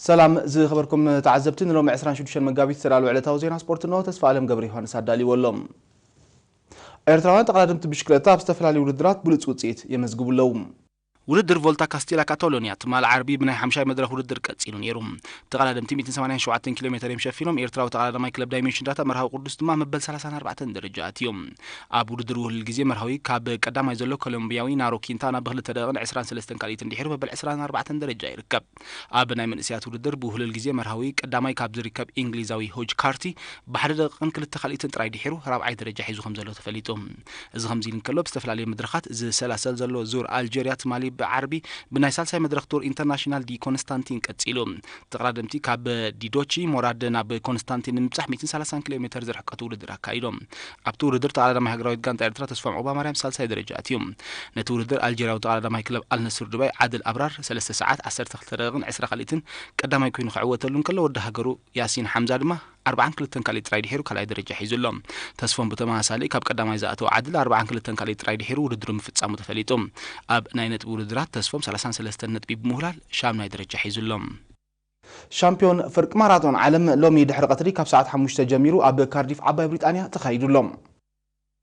ሰላም ዝኸበርኩም ተዓዘብቲ፣ ንሎሚ ዕስራን ሽዱሽተን መጋቢት ዝተዳለወ ዕለታዊ ዜና ስፖርት እንሆ። ተስፋ ኣለም ገብረ ዮሃንስ ኣዳልይዎ ኣሎ። ኤርትራውያን ተቐዳደምቲ ብሽክለታ ኣብ ዝተፈላለዩ ውድድራት ብሉጽ ውጽኢት የመዝግቡ ኣለዉ። ውድድር ቮልታ ካስቲላ ካታሎኒያ ትማሊ ዓርቢ ብናይ ሓምሻይ መድረኽ ውድድር ቀጺሉ ነይሩ። ተቐዳደምቲ ሚእትን ሰማንያን ሸውዓተን ኪሎ ሜተር እዮም ሸፊኖም። ኤርትራዊ ተቐዳዳማይ ክለብ ዳይሜንሽን ዳታ መርሃዊ ቅዱስ ድማ መበል ሰላሳን ኣርባዕተን ደረጃ ኣትዩ። ኣብ ውድድር ውህልል ግዜ መርሃዊ ካብ ቀዳማይ ዘሎ ኮሎምቢያዊ ናሮ ኪንታና ብክልተ ደቂቕን ዕስራን ሰለስተን ካልኢትን ድሒሩ መበል ዕስራን ኣርባዕተን ደረጃ ይርከብ። ኣብ ናይ መንእሰያት ውድድር ብውህልል ግዜ መርሃዊ ቀዳማይ ካብ ዝርከብ እንግሊዛዊ ሆጅ ካርቲ ብሓደ ደቂቕን ክልተ ካልኢትን ጥራይ ድሒሩ ራብዓይ ደረጃ ሒዙ ከም ዘሎ ተፈሊጡ። እዚ ከምዚ ኢሉ እንከሎ፣ ብዝተፈላለየ መድረኻት ዝሰላሰል ዘሎ ዙር ኣልጀርያ ትማሊ ብዓርቢ ብናይ ሳልሳይ መድረኽ ቱር ኢንተርናሽናል ዲ ኮንስታንቲን ቀጺሉ። ተቐዳደምቲ ካብ ዲዶቺ ሞራድ ናብ ኮንስታንቲን ንምብጻሕ ሚእትን ሰላሳን ኪሎ ሜተር ዝርሕቀቱ ውድድር ኣካይዶም። ኣብቲ ውድድር ተቐዳዳማይ ሃገራዊት ጋንታ ኤርትራ ተስፋም ኦባማርያም ሳልሳይ ደረጃ ኣትዩ። ነቲ ውድድር ኣልጀርያዊ ተቐዳዳማይ ክለብ ኣልነስር ዱባይ ዓድል ኣብራር ሰለስተ ሰዓት ዓሰርተ ክልተ ደቂቕን ዕስራ ካልኢትን ቀዳማይ ኮይኑ ክዕወተሉ እንከሎ፣ ወዲ ሃገሩ ያሲን ሓምዛ ድማ ኣርባዓን ክልተን ካልኢት ጥራይ ድሒሩ ካልኣይ ደረጃ ሒዙ ኣሎ። ተስፎም ብተመሳሳሊ ካብ ቀዳማይ ዝኣተወ ዓድል ኣርባዓን ክልተን ካልኢት ጥራይ ድሒሩ ውድድሩ ምፍጻሙ ተፈሊጡ። ኣብ ናይ ነጥቢ ውድድራት ተስፎም ሰላሳን ሰለስተን ነጥቢ ብምውህላል ሻምናይ ደረጃ ሒዙ ኣሎ። ሻምፒዮን ፍርቂ ማራቶን ዓለም ሎሚ ድሕሪ ቀትሪ ካብ ሰዓት ሓሙሽተ ጀሚሩ ኣብ ካርዲፍ ዓባይ ብሪጣንያ ተኻይዱ ኣሎ።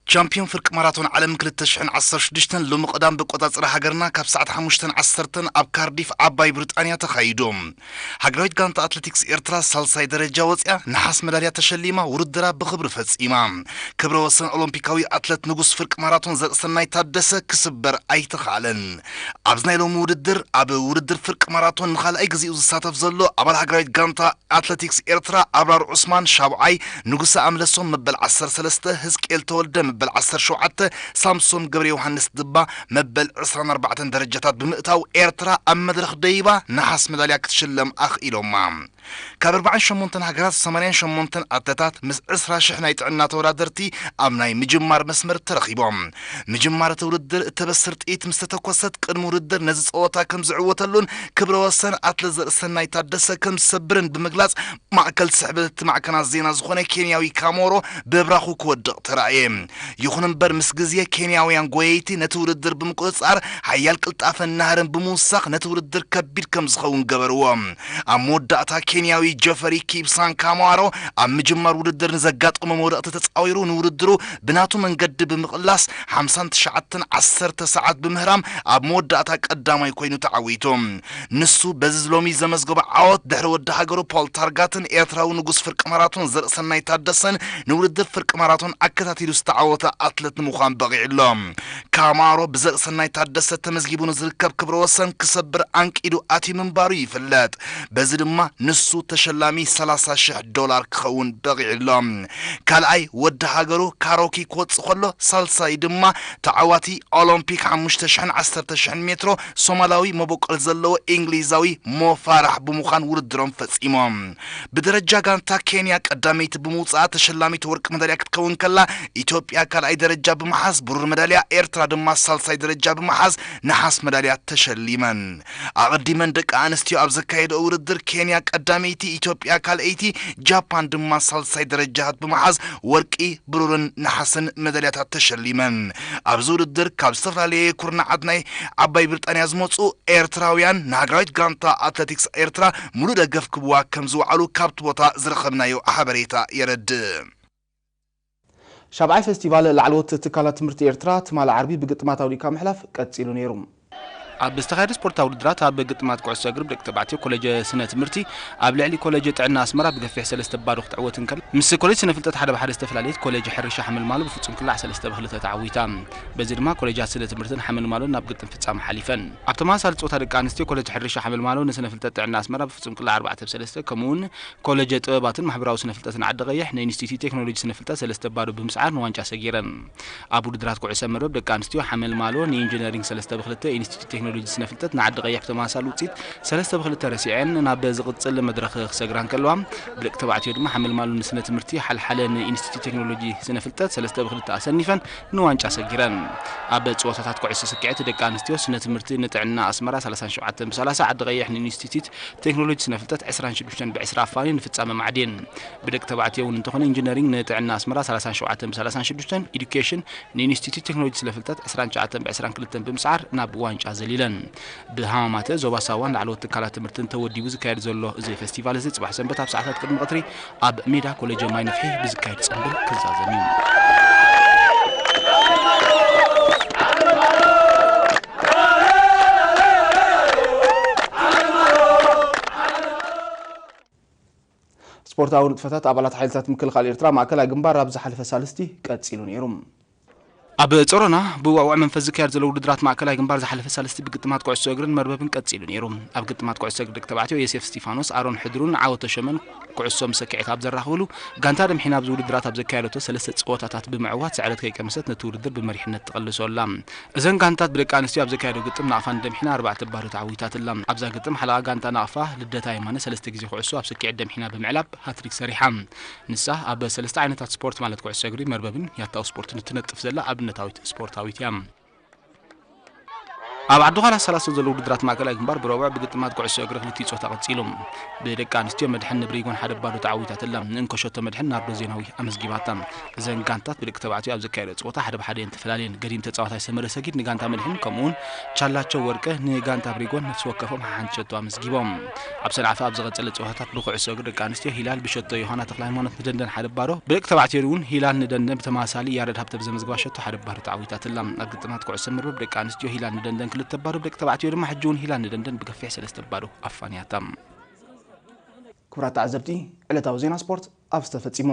ቻምፒዮን ፍርቂ ማራቶን ዓለም ክልተ ሽሕን ዓሰርተ ሽዱሽተን ሎሚ ቀዳም ብቆጻጽራ ሃገርና ካብ ሰዓት ሓሙሽተን ዓሰርተን ኣብ ካርዲፍ ዓባይ ብሪጣንያ ተኻይዱ። ሃገራዊት ጋንታ ኣትሌቲክስ ኤርትራ ሳልሳይ ደረጃ ወጺኣ ነሓስ መዳልያ ተሸሊማ ውድድራ ብኽብሪ ፈጺማ። ክብረ ወሰን ኦሎምፒካዊ ኣትለት ንጉስ ፍርቂ ማራቶን ዘርእሰናይ ታደሰ ክስበር ኣይተኻእለን። ኣብዚ ናይ ሎሚ ውድድር ኣብ ውድድር ፍርቂ ማራቶን ንኻልኣይ ግዜኡ ዝሳተፍ ዘሎ ኣባል ሃገራዊት ጋንታ ኣትሌቲክስ ኤርትራ ኣብራር ዑስማን ሻብዓይ፣ ንጉሰ ኣምለሶም መበል ዓሰርተ ሰለስተ፣ ህዝቅኤል ተወልደ መበል ዓሰርተ ሸውዓተ፣ ሳምሶም ገብረ ዮሃንስ ድባ መበል ዕስራን ኣርባዕተን ደረጃታት ብምእታው ኤርትራ ኣብ መድረኽ ደይባ ነሓስ መዳልያ ክትሽለም ኣኽኢሎማ። ካብ ኣርባዓን ሸሞንተን ሃገራት ሰማንያን ሸሞንተን ኣትለታት ምስ ዕስራ ሽሕ ናይ ጥዕና ተወዳደርቲ ኣብ ናይ ምጅማር መስመር ተረኺቦም። ምጅማር እቲ ውድድር እተበስር ጥይት ምስ ተተኮሰት ቅድሚ ውድድር ነዚ ጸወታ ከም ዝዕወተሉን ክብረ ወሰን ኣትለት ዘርእሰናይ ታደሰ ከም ዝሰብርን ብምግላጽ ማእከል ስሕበት እቲ ማዕከናት ዜና ዝኾነ ኬንያዊ ካሞሮ ብብራኹ ክወድቕ ተራእየ። ይኹን እምበር ምስ ግዜ ኬንያውያን ጎየይቲ ነቲ ውድድር ብምቁጽጻር ሓያል ቅልጣፈን ናህርን ብምውሳኽ ነቲ ውድድር ከቢድ ከም ዝኸውን ገበርዎ። ኣብ መወዳእታ ኬንያዊ ጀፈሪ ኪፕሳን ካማሮ ኣብ ምጅማር ውድድር ንዘጋጠሞ መውደቕቲ ተጻዊሩ ንውድድሩ ብናቱ መንገዲ ብምቕላስ ሓምሳን ትሽዓተን ዓሰርተ ሰዓት ብምህራም ኣብ መወዳእታ ቀዳማይ ኮይኑ ተዓዊቱ። ንሱ በዚ ሎሚ ዘመዝገቦ ዓወት ድሕሪ ወዲ ሃገሩ ፖል ታርጋትን ኤርትራዊ ንጉስ ፍርቂ ማራቶን ዘርእሰናይ ታደሰን ንውድድር ፍርቂ ማራቶን ኣከታቲሉ ዝተዓወተ ኣትለት ንምዃን በቒዑ ኣሎ። ካማሮ ብዘርእሰናይ ታደሰ ተመዝጊቡ ንዝርከብ ክብረ ወሰን ክሰብር ኣንቂዱ ኣትዩ ምንባሩ ይፍለጥ። በዚ ድማ ንሱ ተሸላሚ ሰላሳ ሽሕ ዶላር ክኸውን በቒዑ ኣሎ። ካልኣይ ወዲ ሃገሩ ካሮኪ ክወጽእ ከሎ፣ ሳልሳይ ድማ ተዓዋቲ ኦሎምፒክ ሓሙሽተ ሽሕን ዓሰርተ ሽሕን ሜትሮ ሶማላዊ መበቆል ዘለዎ እንግሊዛዊ ሞ ፋራሕ ብምዃን ውድድሮም ፈጺሞም። ብደረጃ ጋንታ ኬንያ ቀዳመይቲ ብምውጻኣ ተሸላሚት ወርቂ መዳልያ ክትከውን ከላ፣ ኢትዮጵያ ካልኣይ ደረጃ ብምሓዝ ብሩር መዳልያ፣ ኤርትራ ድማ ሳልሳይ ደረጃ ብምሓዝ ነሓስ መዳልያ ተሸሊመን። ኣቐዲመን ደቂ ኣንስትዮ ኣብ ዘካየደኦ ውድድር ኬንያ ቀዳመይቲ፣ ኢትዮጵያ ካልኣይቲ፣ ጃፓን ድማ ሳልሳይ ደረጃታት ብምሓዝ ወርቂ፣ ብሩርን ነሓስን መዳልያታት ተሸሊመን። ኣብዚ ውድድር ካብ ዝተፈላለየ ኩርናዓት ናይ ዓባይ ብሪጣንያ ዝመጹ ኤርትራውያን ንሃገራዊት ጋንታ ኣትሌቲክስ ኤርትራ ሙሉእ ደገፍ ክብዋ ከም ዝወዓሉ ካብቲ ቦታ ዝረኸብናዮ ሓበሬታ የረድእ። ሻብዓይ ፌስቲቫል ላዕለዎት ትካላት ትምህርቲ ኤርትራ ትማሊ ዓርቢ ብግጥማት ኣውዲእካ ምሕላፍ ቀጺሉ ነይሩ። ኣብ ዝተኻየደ ስፖርታዊ ውድድራት ኣብ ግጥማት ኩዕሶ እግሪ ብደቂ ተባዕትዮ ኮሌጅ ስነ ትምህርቲ ኣብ ልዕሊ ኮሌጅ ጥዕና ኣስመራ ብገፊሕ ሰለስተ ባዶ ክትዕወት እንከላ፣ ምስ ኮሌጅ ስነ ፍልጠት ሓደ ብሓደ ዝተፈላለየት ኮሌጅ ሕርሻ ሓመልማሎ ብፍጹም ክላዕ ሰለስተ ብክልተ ተዓዊታ። በዚ ድማ ኮሌጃት ስነ ትምህርትን ሓመልማሎን ናብ ግጥም ፍጻመ ሓሊፈን። ኣብ ተመሳሳሊ ጾታ ደቂ ኣንስትዮ ኮሌጅ ሕርሻ ሓመልማሎ ንስነ ፍልጠት ጥዕና ኣስመራ ብፍጹም ክላዕ ኣርባዕተ ብ ሰለስተ፣ ከምኡ እውን ኮሌጅ ጥበባትን ማሕበራዊ ስነ ፍልጠትን ዓዲ ቀይሕ ንኢንስቲትዩት ቴክኖሎጂ ስነ ፍልጠት ሰለስተ ባዶ ብምስዓር ንዋንጫ ሰጊረን። ኣብ ውድድራት ኩዕሶ መርበብ ደቂ ኣንስትዮ ሓመልማሎ ንኢንጂነሪንግ ሰለስተ ብክልተ፣ ኢንስቲትዩት ቴክኖሎጂ ስነ ፍልጠት ንዓዲ ቀይሕ ብተመሳሳሊ ውፅኢት ሰለስተ ብክልተ ረሲዐን ናብ ዝቕፅል መድረኽ ክሰግራ እንከለዋ፣ ብደቂ ተባዕትዮ ድማ ሓመልማሎ ንስነ ትምህርቲ ሓልሓለ ንኢንስቲትዩት ቴክኖሎጂ ስነ ፍልጠት ሰለስተ ብክልተ ኣሰኒፈን ንዋንጫ ሰጊረን። ኣብ ፀወታታት ኩዕሶ ስኪዔት ደቂ ኣንስትዮ ስነ ትምህርቲ ንጥዕና ኣስመራ ሰላሳን ሸውዓተን ብሰላሳ፣ ዓዲ ቀይሕ ንኢንስቲትዩት ቴክኖሎጂ ስነ ፍልጠት ዕስራን ሽዱሽተን ብዕስራ ኣፋንዩ ንፍጻመ ማዕድየን። ብደቂ ተባዕትዮ እውን እንተኾነ ኢንጂነሪንግ ንጥዕና ኣስመራ ሰላሳን ሸውዓተን ብሰላሳን ሽዱሽተን፣ ኢዱኬሽን ንኢንስቲትዩት ቴክኖሎጂ ስነ ፍልጠት ዕስራን ትሽዓተን ብዕስራን ክልተን ብምስዓር ናብ ዋንጫ ዘሊሉ። ብሃማማተ ዞባ ሳዋን ላዕለዎት ትካላት ትምህርትን ተወዲቡ ዝካየድ ዘሎ እዚ ፌስቲቫል እዚ ጽባሕ ሰንበት ኣብ ሰዓታት ቅድሚ ቀትሪ ኣብ ሜዳ ኮሌጅ ማይ ነፍሒ ብዝካየድ ጽምብል ክዛዘም እዩ። ስፖርታዊ ንጥፈታት ኣባላት ሓይልታት ምክልኻል ኤርትራ ማእከላይ ግንባር ኣብ ዝሓለፈ ሳልስቲ ቀጺሉ ነይሩ። ኣብ ጾሮና ብዋዕዋዕ መንፈስ ዝካየድ ዘሎ ውድድራት ማእከላይ ግንባር ዝሓለፈ ሳልስቲ ብግጥማት ኩዕሶ እግርን መርበብን ቀጺሉ ነይሩ። ኣብ ግጥማት ኩዕሶ እግሪ ደቂ ተባዕትዮ የሴፍ እስቲፋኖስ፣ ኣሮን ሕድሩን ዓወት ተሾመን ኩዕሶ ምስ ሰኪዔት ኣብ ዘራኽብሉ፣ ጋንታ ደምሒና ኣብዚ ውድድራት ኣብ ዘካየደቶ ሰለስተ ጸወታታት ብምዕዋት ስዕረት ከይቀመሰት ነቲ ውድድር ብመሪሕነት ትቕልሶ ኣላ። እዘን ጋንታት ብደቂ ኣንስትዮ ኣብ ዘካየዶ ግጥም ናቕፋ ንደምሒና ኣርባዕተ ባዶ ተዓዊታትላ። ኣብዛ ግጥም ሓለቓ ጋንታ ናቕፋ ልደታ የማነ ሰለስተ ግዜ ኩዕሶ ኣብ ስኪዐት ደምሒና ብምዕላብ ሃትሪክ ሰሪሓ። ንሳ ኣብ ሰለስተ ዓይነታት ስፖርት ማለት ኩዕሶ እግሪ፣ መርበብን ያታዊ ስፖርትን እትነጥፍ ዘላ ኣብነታዊት ስፖርታዊት እያ። ኣብ ዓዲ ዃላ ሰላሳ ዘሎ ውድድራት ማእከላይ ግንባር ብረቡዕ ብግጥማት ኩዕሶ እግሪ ክልቲኡ ጾታ ቀጺሉ። ብደቂ ኣንስትዮ መድሕን ንብሪጎን ሓደ ባዶ ተዓዊታትላ። ንእንኮ ሸቶ መድሕን ናርዶ ዜናዊ ኣመዝጊባታ። እዘን ጋንታት ብደቂ ተባዕትዮ ኣብ ዘካየደ ጸወታ ሓደ ብሓደ እየን ተፈላለየን። ገዲም ተጻዋታይ ሰመረ ሰጊድ ንጋንታ መድሕን ከምኡውን ቻላቸው ወርቀ ንጋንታ ብሪጎን ነፍሲ ወከፎም ሓንቲ ሸቶ ኣመዝጊቦም። ኣብ ሰንዓፈ ኣብ ዝቐጸለ ጸወታታት ብኩዕሶ እግሪ ደቂ ኣንስትዮ ሂላል ብሸቶ ዮሃና ተኽለሃይማኖት ንደንደን ሓደ ባዶ፣ ብደቂ ተባዕትዮ እውን ሂላል ንደንደን ብተመሳሳሊ ያረድ ሃብተ ብዘመዝግባ ሸቶ ሓደ ባዶ ተዓዊታትላ። ኣብ ግጥማት ኩዕሶ መርበብ ደቂ ኣንስትዮ ሂላል ንደንደን ክልተ ባዶ፣ ብደቂ ተባዕትዮ ድማ ሕጂ እውን ሂላል ንደንደን ብገፊሕ ሰለስተ ባዶ ኣፋንያታ። ክቡራት ተዓዘብቲ፣ ዕለታዊ ዜና ስፖርት ኣብዚ ተፈጺሙ።